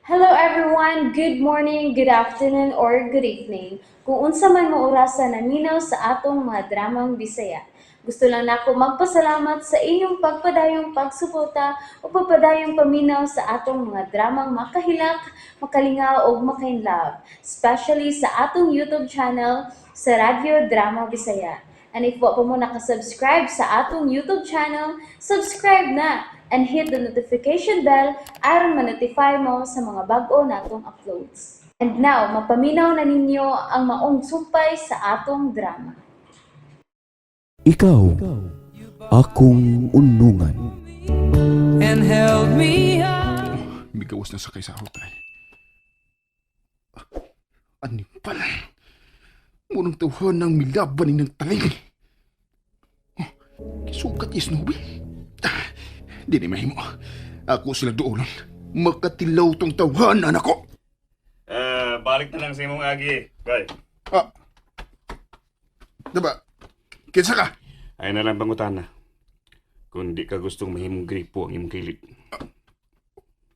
Hello everyone! Good morning, good afternoon, or good evening. Kung unsa man mo orasa naminaw sa atong mga dramang Bisaya. Gusto lang nako magpasalamat sa inyong pagpadayong pagsuporta o pagpadayong paminaw sa atong mga dramang makahilak, makalingaw ug makainlove, especially sa atong YouTube channel sa Radyo Drama Bisaya. And if wa pa mo nakasubscribe sa atong YouTube channel, subscribe na and hit the notification bell aron ma-notify mo sa mga bag-o natong uploads. And now, mapaminaw na ninyo ang maong sumpay sa atong drama. Ikaw, akong unungan. And held me up. Migawas na sakay sa auto eh. Ano pala? Munong tawhan ng milaban ng taling. Oh, kisukat is Snowy. Ah, di ni mahimo. Ako sila doon. Makatilaw tong tawhan, anak ko. Eh, balik na lang sa imong agi. Bay. Ah. Diba? Kinsa ka? Ay na lang pangutana. Kung di ka gustong mahimong gripo ang imong kilid.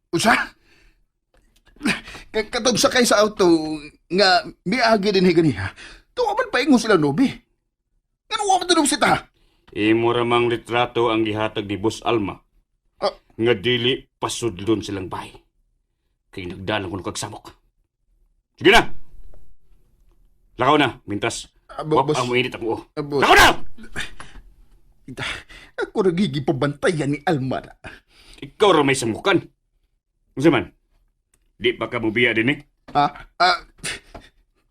Usa? Katong sakay sa auto nga miagi din ganiha. Tuwa man paingon sila Nobi. Ngano wa man tunog sita? Imo ramang litrato ang gihatag ni Boss Alma. Ah. Nga dili pasudlon silang bahay. Kay nagdalang kuno kag samok. Sige na! Lakaw na, mintas. Ah, Wap boss. ang moinit ang uo. Ah, boss. Lakaw na! Ako nagiging pabantayan ni Alma na. Ikaw ra may samukan. Unsa man? Di pa ka mubiya din eh. Ah, ah,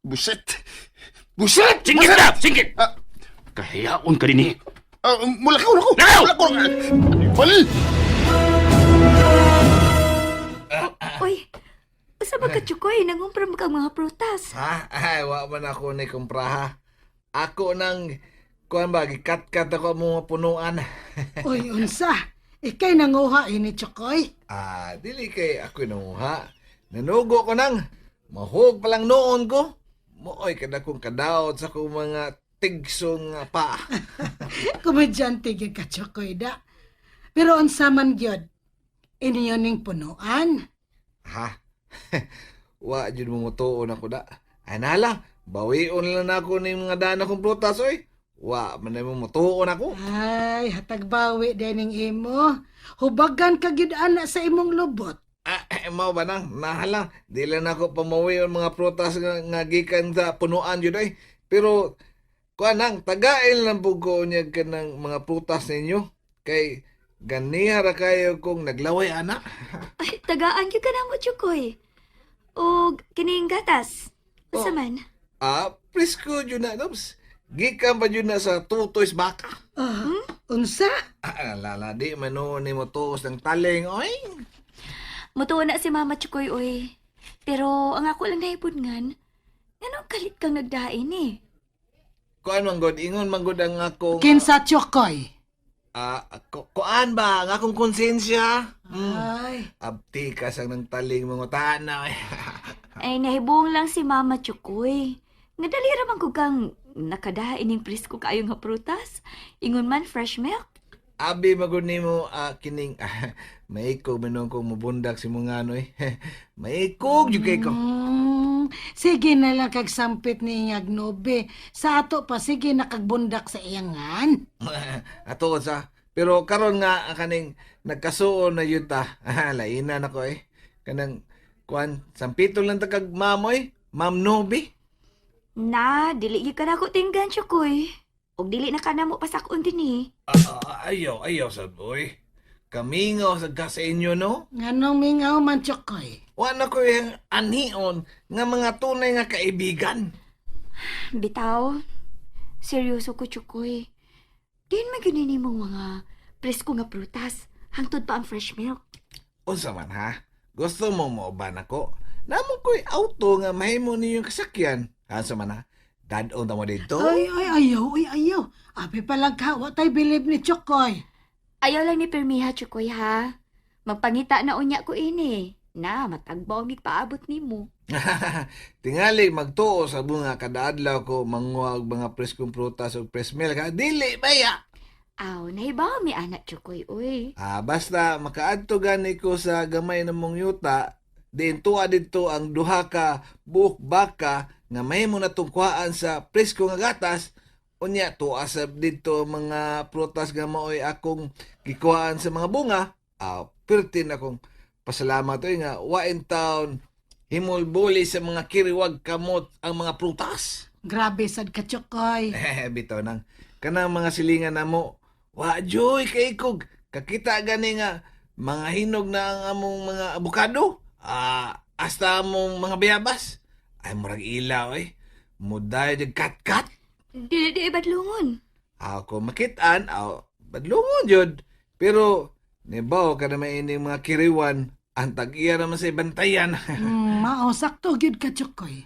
buset. Buset! Singkit Buset! na! Singkit! Ah. Kahiyaon ka din eh. Ah, mulakaw na ko! Lakaw! Mulakaw na! Anipal! Uy, usa ba ka, Chukoy? Nangumpra mo kang mga prutas. Ha? Ay, wa man ako ni kumpraha. Ako nang kuan ba gikat-kat ako ang mga punuan. Uy, unsa? Ikay nanguha ini, Chokoy. Ah, dili kay ako nanguha. Nanugo ko nang mahug pa lang noon ko. Mooy kada kong kadaot sa akong mga tigsong nga pa. Komedyante gyud ka, Chokoy, da. Pero unsa man gyud? Inyo ning punuan. Ha? Wa jud mo mutuon ako da. Ay nala, bawion lang nako ni mga dana kong prutas oy. Wa man na mo mutuon ako. Ay, hatag bawi dining imo. Hubagan ka gyud ana sa imong lubot. Ah, eh, mao ba nang nahala, di lang nako pamawi ang mga prutas nga gikan sa punuan yun ay. Pero kuan nang tagain lang pud ko unya kanang mga prutas ninyo kay ganiha ra kayo kung naglaway ana. Ay, tagaan gyud ka na mo, Chukoy. Og kining gatas. Usa Oh. man? Ah, presko jud na nobs. Gikan pa jud na sa tutoys baka. Ah, unsa? Ah, lala di man noon ni mo tuos ng taling oy. Mutuo na si Mama Chukoy, uy. Pero ang ako lang nahibudngan, nganong kalit kang nagdain eh. Kuan man god ingon man gud ang akong Kinsa, Chokoy? Ah, kuan ba ang akong konsensya? Ay, Abti ka sa ng taling mga na. Ay, nahibong lang si Mama Chukoy. Nga dali ra man ko kang nakadain ning presko kaayo nga prutas. Ingon man fresh milk. Abi magud nimo kining maikog man kong mubundak si mga ano eh. Maikog jud kay ko. Sige na lang kag sampit ni Agnobe. Sa ato pa, sige na kagbundak sa iyangan. Ato sa pero karon nga ang kaning nagkasuon na yun ta. Laina na ko eh. Kanang kuan sampito lang ta kag mamoy, Ma'am Nobi. Na, dili gyud ka nako tinggan, Chukoy. Og dili na ka namo pasakon din eh. Ah, ah, ayaw, ayaw sad boy. Kamingaw sa ka sa inyo no. Nganong mingaw man, Chokoy? Wa na ko yung anion nga mga tunay nga kaibigan. Bitaw, seryoso ko, Chukoy. Din maginini mong mga presko nga prutas. Hangtod pa ang fresh milk. Unsa man ha? Gusto mo mo ba nako? Namo ko'y auto nga mahimo ninyong kasakyan. Unsa man ha? Dadon ta mo dito. Ay, ay, ayaw, ay, ayaw. Abi pa lang ka, wa tay bilib ni Chokoy. Ayaw lang ni Permiha, Chukoy, ha? Magpangita na unya ko ini. Na, matagbaw mig paabot nimo. Tingali magtuo sa bunga kada adlaw ko manguha og mga preskong prutas ug fresh milk. Ha? Dili baya. Aw, nahibaw mi anak, Chukoy, uy. Ah, basta makaadto gani ko sa gamay na mong yuta, Diin tuwa didto ang duha ka buok baka nga mahimo na tong kuhaan sa presko nga gatas, unya tuwa sa didto ang mga prutas nga maoy akong gikuhaan sa mga bunga. Ah, perti na kong pasalamat oy nga wa in town himulbuli sa mga kiriwag kamot ang mga prutas. Grabe sad ka, Chokoy. Eh, bitaw nang kanang mga silingan namo. Wa joy kay kog kakita gani nga mga hinog na ang among mga abukado. Ah, hasta among mga bayabas. Ay murag ilaw eh. Muday jud kat-kat. Dili di badlungon. Ako makitaan, aw badlungon jud. Pero nibaw ka na ini mga kiriwan, ang tag-iya naman sa ibantayan. Mao sakto gyud ka, Chokoy.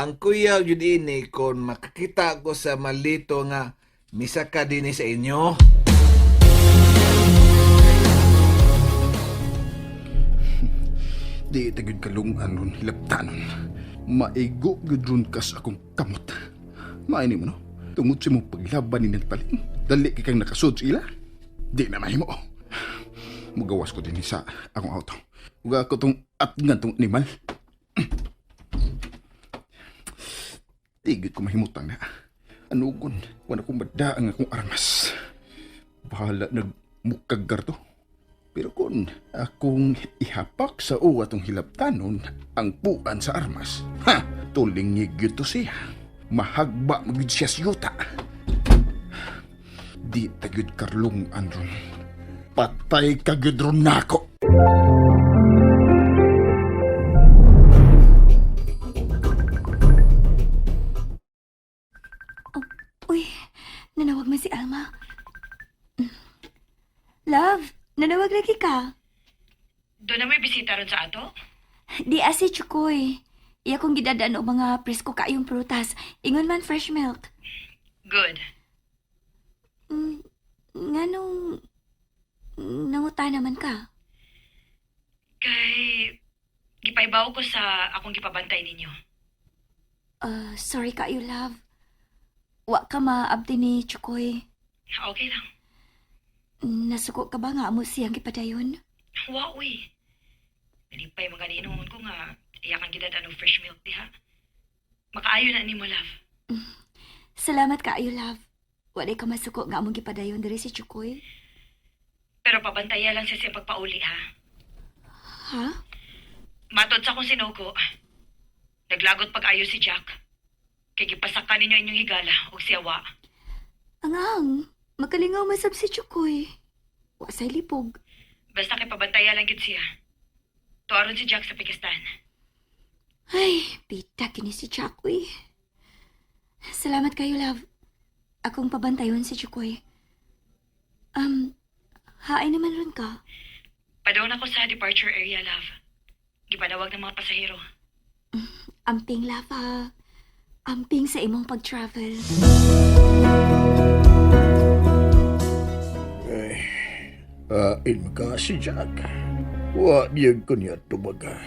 Ang kuyaw jud ini kon makakita ko sa malito nga misaka dinhi sa inyo. Di ta gyud kalungan ron hilabtanon. Maigo gyud ron kas akong kamot. Maini mo no? Tungod sa imong paglaban ni ng taling, dali kay kang nakasud sa ila. Di na mahimo. Mugawas ko din sa akong auto. Uga ako tong atngan tong animal. Di gyud ko mahimutang na. Anugon, wala kong madaang akong armas. Bahala nagmukagar to. Pero kung akong ihapak sa uwa tong hilabtanon ang puan sa armas, ha! Tulingig yun to siya. Mahagba magyud siya sa yuta. Di tagyud karlong anron. Patay ka gyud ron nako. Uy, nanawag man si Alma. Love, nanawag lagi ka. Doon na may bisita ron sa ato? Di asi, Chukoy. Iya kong gidadaan og mga presko kaayong prutas. Ingon man fresh milk. Good. Nganong nanguta naman ka? Kay gipaibaw ko sa akong gipabantay ninyo. Ah, sorry kaayo, love. Wa ka maabdi ni Chukoy. Okay lang. Nasuko ka ba nga amo siyang gipadayon? Wa uy. Nalipay mga niingon ko nga iya kang gidadaan og fresh milk diha. Makaayo na nimo, love. Salamat kaayo, love. Wa ka masuko nga among gipadayon diri si Chukoy. Pero pabantaya lang siya sa pagpauli ha. Ha? Matod sa akong sinugo. Naglagot pag-ayo si Jack. Kay gipasaka ninyo inyong higala og siya wa. Angang, makalingaw masab si Chukoy. Wa say libog. Basta kay pabantaya lang gid siya. Tuaron si Jack sa Pakistan. Ay, bita kini si Jack, uy. Salamat kayo, love. Akong pabantayon si Chukoy. Haay naman ron ka. Padong ako sa departure area, love. Gipanawag ng mga pasahero. Amping, love, ha. Amping sa imong pag-travel. Ain ka si Jack. Wa niyag ko niya tumaga.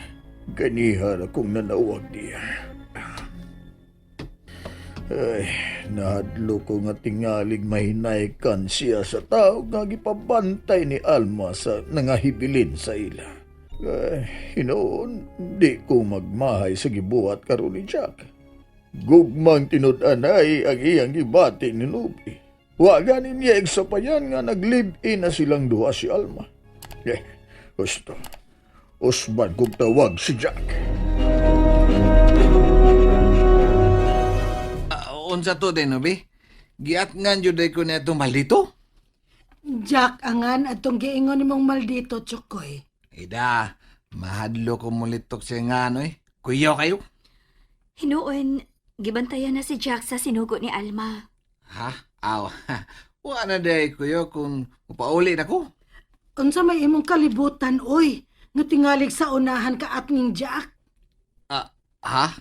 Ganihan akong nanawag niya. Ay, nahadlo ko nga tingalig mahinaykan siya sa tao nga gipabantay ni Alma sa nangahibilin sa ila. Ay, hinoon, di ko magmahay sa gibuhat karon ni Jack. Gugmang tinud-anay ang iyang gibati ni Nubi. Wa ganin niya igsapayan nga nag-live-in na silang duha si Alma. Eh, gusto. Usban kong tawag si Jack. Ah, unsa to din, obi? Giatngan jud ay ko niya itong maldito. Jack, angan atong giingon nimong maldito, Chokoy. Ida, mahadlo ko mulitok siya nga ano eh. Kuyaw kayo. Hinuon, gibantayan na si Jack sa sinugo ni Alma. Ha? Aw. Wa na day kuyo kung upauli na ko. Unsa may imong kalibutan, oy? Nga tingalig sa unahan ka at ning Jack. Ah, ha?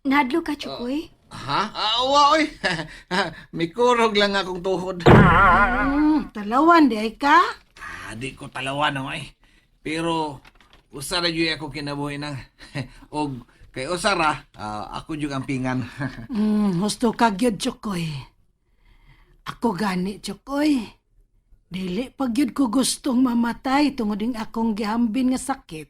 Nahadlo ka, Chukoy? Ha? Ah, wa oy. Mikurog lang akong tuhod. Talawan di ay ka? Ah, di ko talawan oy. Pero usara jud ako kinabuhi nang og kay usara, ah, ako jud ang pingan. Husto ka gyud, Chokoy. Ako gani, Chokoy. Dili pa gyud ko gustong mamatay tungod ing akong gihambin nga sakit.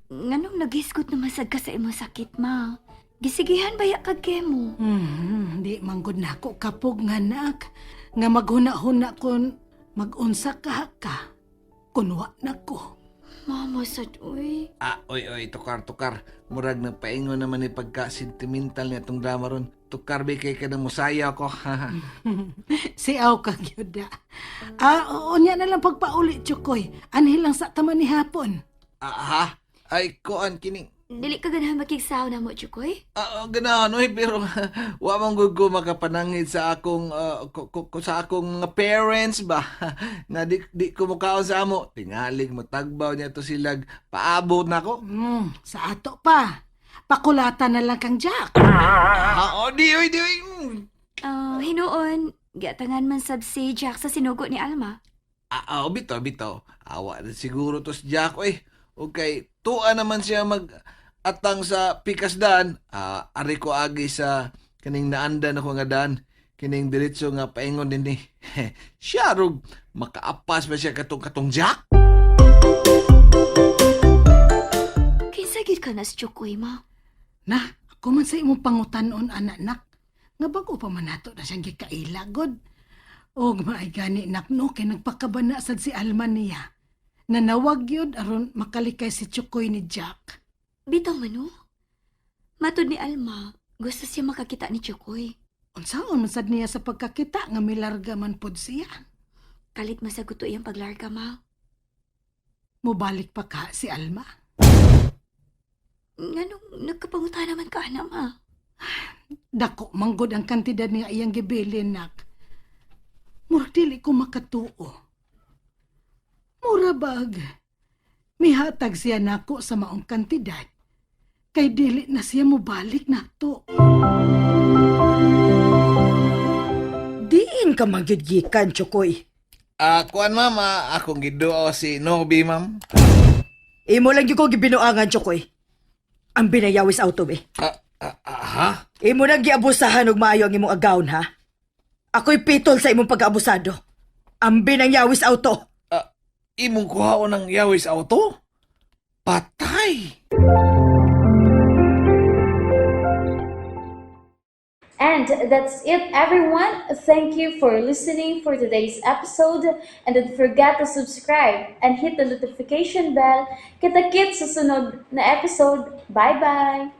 Nganong naghisgot naman sad ka sa imong sakit, ma? Gisigihan baya kag kemo? Di manggod nako kapog nga nak nga maghuna-huna kon magunsa ka ka kun wa na ko. Mama sad, uy. Ah, oy, oy, tukar, tukar. Murag nagpaingon naman ni pagka-sentimental niya itong drama ron. Tukar, bi kay ka na musaya ko. Siaw ka gyud da. Ah, oo niya na lang pagpauli, Chukoy. Anhi lang sa taman ni hapon. Ah, ha? Ay, kuan, kining. Dili ka ganahan makigsaw na mo, Chukoy? Ah, oh, ganahan, oy, pero wa man gud ko makapanangid sa akong sa akong mga parents ba nga di ko mukaon sa amo. Tingalig motagbaw niya to silag paabot nako. Sa ato pa. Pakulata na lang kang Jack. Ah, oh, di oy, di oy. Ah, hinuon, giatangan man sab si Jack sa sinugo ni Alma. Ah, oh, bitaw, bitaw. Awa na siguro to si Jack, oy. Okay, tuwa naman siya mag atang sa pikasdan. Ah, ari ko agi sa kining naandan ako nga daan. Kining diretso nga paingon din ni. Siya rog makaapas ba siya katong katong Jack? Kinsa gid ka na si Chukoy, ma? Na, ako man sa imong pangutanon, anak nak. Nga bago pa man nato na siyang gikaila, god. Og maay gani nak no, kay nagpakabana sad si Alma niya. Nanawag yun aron makalikay si Chukoy ni Jack. Bitaw man, no? Matud ni Alma, gusto siya makakita ni Chukoy. Unsaon man sad niya sa pagkakita nga milarga man pod siya. Kalit masaguto iyang paglarga, ma. Mubalik pa ka si Alma. Nganong nagkapanguta naman ka, ana, ma? Dako manggod ang kantidad nga iyang gibilin nak. Murag dili ko makatuo. Mura bag. Mihatag siya nako sa maong kantidad. Kay dili na siya mobalik nato. Diin ka magyud gikan, Chukoy. Ah, kuan ma'am, ah, akong giduo si Nobi, ma'am. Imo lang gyud ko gibinuangan, Chukoy. Ang binayawis auto eh. Ah, ah, ah, ha? Imo nang giabusahan og maayo ang imong agawon, ha? Ako'y pitol sa imong pag-abusado. Ang binayawis auto. Ah, imong kuhaon ng yawis auto? Patay! And that's it, everyone. Thank you for listening for today's episode. And don't forget to subscribe and hit the notification bell. Kita-kits sa sunod na episode. Bye-bye!